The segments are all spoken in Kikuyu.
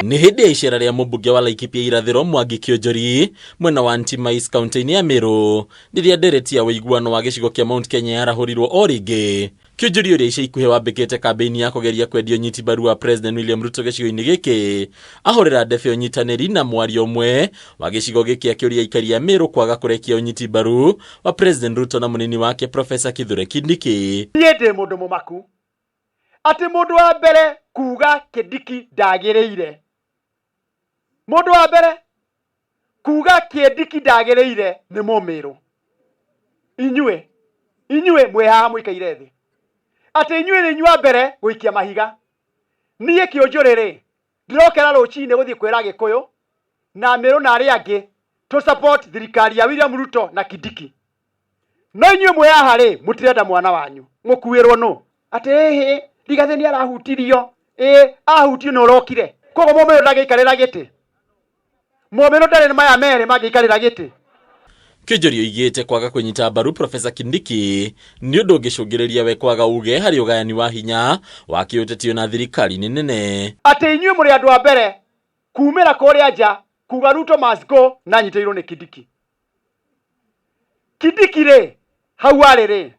Nĩ hĩndĩ ya icera rĩa mũmbunge wa Laikipia Irathĩro Mwangi Kĩonjori mwena wa Ntimais kaunti-inĩ ya Meru rĩrĩa ndereti ya ũiguano wa gĩcigo kĩa Mount Kenya yarahũrirwo o rĩngĩ. Kĩonjori ũrĩa ica ikuhĩ wambĩkĩte kambĩini ya kũgeria kwendia ũnyiti mbaru wa President William Ruto gĩcigo-inĩ gĩkĩ ahũrĩra ndebe ũnyitanĩri na mwaria ũmwe wa gĩcigo gĩkĩ akĩũria aikari a Meru kwaga kũrekia ũnyiti mbaru wa President Ruto na mũnini wake Professor Kithure Kindiki. Niĩ ndĩ mũndũ mũmaku atĩ mũndũ wa mbere kuga Kindiki ndagĩrĩire, mũndũ wa mbere kuga Kindiki ndagĩrĩire nĩ Mũmĩrũ. Inyuĩ inyuĩ mwĩ haha mũikaire thĩ atĩ inyuĩ nĩ inyuĩ a mbere gũikia mahiga. Niĩ Kĩũnjũrĩ rĩ, ndĩrokera rũcinĩ gũthiĩ kwĩra Gĩkũyũ na Mĩrũ na arĩa angĩ tũ support thirikari ya William Ruto na Kindiki. No inyuĩ mwĩ haha rĩ, mũtirenda mwana wanyu mũkuĩrwo nũ? Atĩ ĩhĩ Rigathĩ nĩ arahutirio, ĩ ahutio nĩ ũrokire. Koguo Mũmĩrũ ndangĩikarĩra gĩtĩ, Mũmĩrũ ndarĩ maya merĩ mangĩikarĩra gĩtĩ. Kĩonjori oigĩte kwaga kũnyita mbaru Profesa Kindiki nĩ ũndũ ũngĩcũngĩrĩria we kwaga uge harĩ ũgayani wa hinya wa kĩũteti ona thirikari-inĩ nene. Atĩ inyuĩ mũrĩ andũ a mbere kumĩra kũrĩa nja kuga Ruto must go na anyitĩrĩirwo nĩ Kindiki. Kindiki rĩ, hau arĩ rĩ,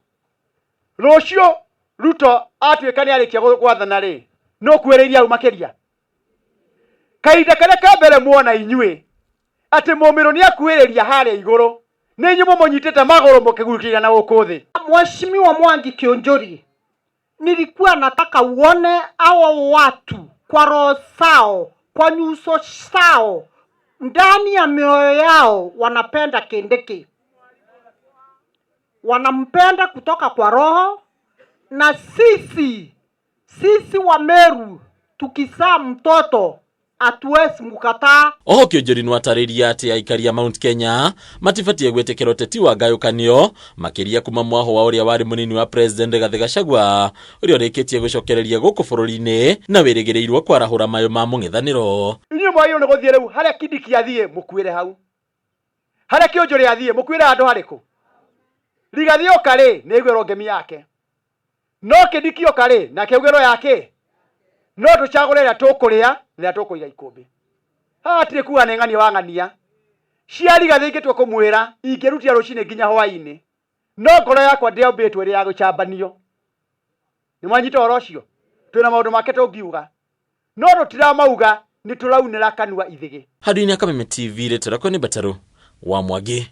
rũciũ Ruto atuĩka nĩ arĩkia gwathana rĩ, nĩ ũkuhĩrĩirie hau makĩria. Kahinda karĩa ka mbere muona inyuĩ atĩ Mũmĩrũ nĩ akuhĩrĩria harĩa igũrũ, nĩ inyuĩ mũmũnyitĩte magũrũ mũkĩgucĩrĩria na gũkũ thĩ. Mheshimiwa Mwangi Kĩũnjũri, nilikuwa nataka uone hawa watu kwa roho zao, kwa nyuso zao, ndani ya mioyo yao wanapenda Kindiki, wanampenda kutoka kwa roho, na sisi sisi wa Meru tukizaa mtoto hatuwezi mkataa. Oho Kĩonjori nĩwatarĩria atĩ aikari a Mount Kenya matibatiĩ gwĩtĩkĩra ũteti wa ngayũkanio makĩria kuma mwaho wa ũrĩa warĩ mũnini wa President Rigathĩ Gachagua ũrĩa ũrĩkĩtie gũcokereria gũkũ bũrũri-inĩ na wĩrĩgĩrĩirwo kwarahũra mayũ ma mũng'ethanĩro. Inyuĩ mwagĩrĩirwo nĩ gũthiĩ rĩu harĩa Kindiki athiĩ mũkuĩre hau, harĩa Kĩũnjũrĩ athiĩ mũkuĩre handũ harĩkũ? Rigathĩ oka rĩ, nĩ aiguĩrwo ngemi yake. No Kindiki oka rĩ, nake augĩrwo yake. No tũcagũre ĩrĩa tũkũrĩa na ĩrĩa tũkũiga ikũmbĩ. Haha hatirĩ kuga nĩ ng'ania wa ng'ania. Cia Rigathĩ ingĩtua kũmwĩra ingĩrutia rũcinĩ nginya hwainĩ. No ngoro yakwa ndĩombĩtwo ĩrĩ ya gũcambanio. Nĩ mwanyita ũhoro ũcio? Twĩna maũndũ make tũngiuga. No tũtiramauga nĩ tũraunĩra kanua ithĩgĩ. Handũ-inĩ ha Kameme TV, rĩtwa rĩakwa nĩ Mbatarũ wa Mwangi.